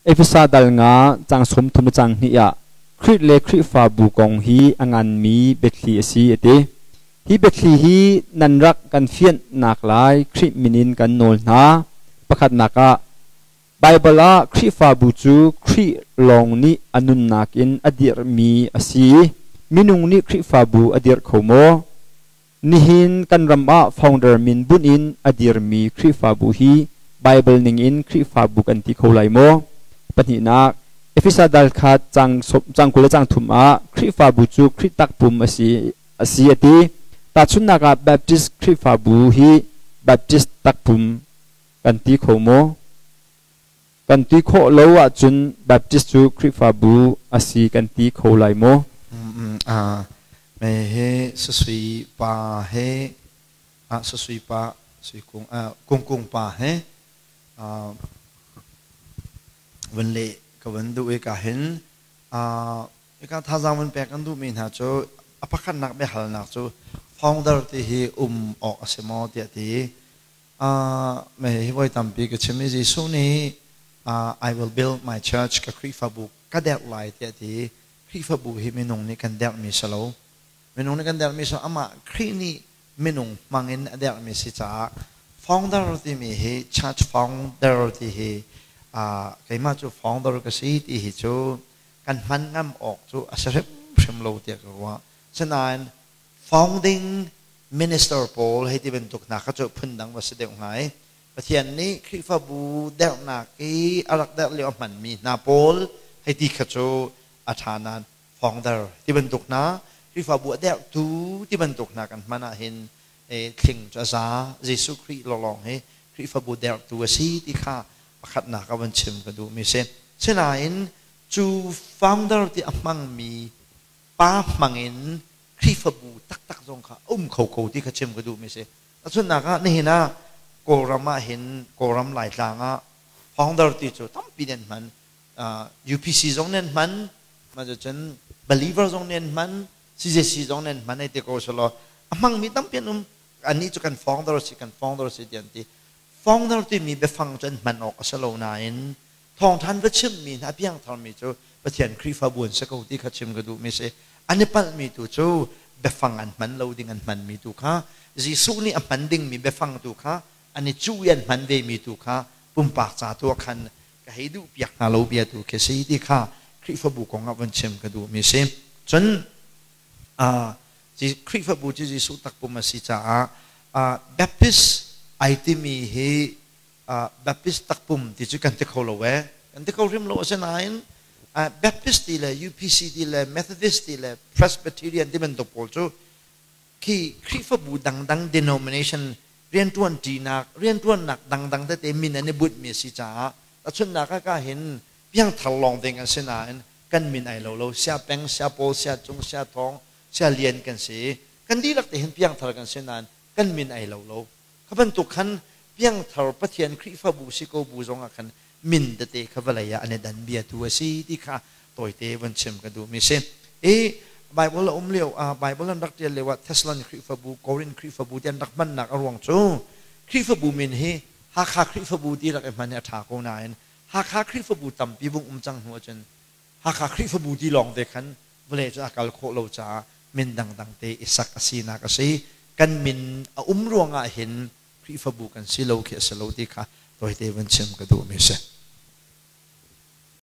Efesa dal nga cang 30 le cang hnih ah Khrih le Khrihfabu kong hi a nganmi biathli a si a ti. Hi biathli hi nan rak kan fianh naklai Khrih min in kan nawl hna. Pakhatnak ah Baibal ah Khrihfabu cu Khrih lawng nih a nunnak in a dirhmi a si i minung nih Khrihfabu a dirh kho maw? Nihin kan ram ah founder min bunh in a dirmi Khrihfabu hi Baibal ningin Khrihfabu kan ti kho lai maw? Pahnihnak, Efesa dal khat cang 20 le cang thum ah Khrihfabu cu Khrih takpum a si a si a ti. Tahchunhnak ah Baptist Khrihfabu hi Baptist takpum kan ti kho maw? Kan ti khawh lo ahcun Baptist cu Khrihfabu a si kan ti kho lai maw? Me he sasui pa he sasui pa sui kung kung kung pa he van le ka van duh i ka hin ka thazaang van pek kan duhmi hna cu a pakhatnak biahalnak cu founder ti hi um awk a si maw tiah ti. Hi voi tampi ka chim i Jesuh nih "I will build my church," ka Khrihfabu ka derh lai tiah ti. Khrihfabu hi minung nih kan derhmi si lo. Minung nih kan derhmi si amah Khrih nih minung hmang in a derhmi si caah founder timi hi, church founder ti hi, keimah cu founder ka si ti hi cu kan hman ngam awk cu a si hrimhrim lo tiah ka ruah. Sinain founding minister pawl hei ti bantuk hna kha cu phundang va si deuh ngai. Pathian nih Khrihfabu derhnak i a rak derh lio a hmanmi hna pawl hei ti kha cu a ṭha nain founder ti bantuk hna, Khrihfabu a derhtu ti bantuk hna kan hman ahhin thling cu a za. Jesuh Khrih lawnglawng hi Khrihfabu derhtu a si ti kha pakhatnak ah van chim ka duhmi si. Sinain cu founder ti a hmangmi pa hmangin Khrihfabu taktak zong kha a um kho ko ti kha chim ka duhmi si. Tahchunhnak ah, nihin ah Kawlram ah hin, Kawlram Laitlang ah founder ti cu tampi nih an hman. UPC zong nih an hman, mah cun believer zong nih an hman, CJC zong nih an hman ai ti ko selaw a hmangmi tampi an um. Annih cu kan founder si, kan founder si ti an ti. Founder timi biafang cu an hman awk a si lo nain thawngthan va chimmi hna piangtharmi cu Pathian Khrihfabu an si ko ti kha chim ka duhmi si. An i palhmi tu cu biafang an hman lo ding an hmanmi tu kha, Jesuh nih a hman dingmi biafang tu kha an i cuh i an hman vemi tu kha pumpak ca tu ah khan ka hei duh piak hna lo bia tu khi si ti kha Khrihfabu kong ah von chim ka duhmi si. Cun Khrihfabu cu Jesuh takpum a si caah Baptist ai timi hi Baptist takpum ti cu kan ti kho lo ee. Kan ti kho hrim lo. Asinain Baptist ti le UPC ti le Methodist ti le Presbyterian ti bantuk pawl cu khi Khrihfabu dangdang, denomination, rianṭuan ṭinak, rianṭuannak dangdang tete min an i bunhmi a si caah, tahchunhnak ah ka hin piangthar lawng ding an si nain kan min ai lo lo. Sia Peng, Sia Pawl, Sia Cung, Sia Thawng, Sia Lian kan si. Kan dihlak te hin piangthar kan si nain kan min ai lo lo. Kha bantuk khan piangthar Pathian Khrihfabu si ko bu zong ah khan min tete kha vawlei ah an i dan bia tu a si ti kha tawite von chim ka duhmi si. I Bible a um lio ah, Bible an rak ṭial lio ah Thessalon Khrihfabu, Korin Khrihfabu ti an rak hmannak a ruang cu Khrihfabu min hi Hakha Khrihfabu ti rak i hman hi a ṭha ko nain Hakha Khrihfabu tampi vung um cang hnu ahcun Hakha Khrihfabu ti lawng te khan vawlei cu a kal khawh lo caah min dangdang te i sak a sinak a si. Kan min a um ruangah hin Khrihfabu kan si lo khi a si lo ti kha tawite van chim ka duhmi a si.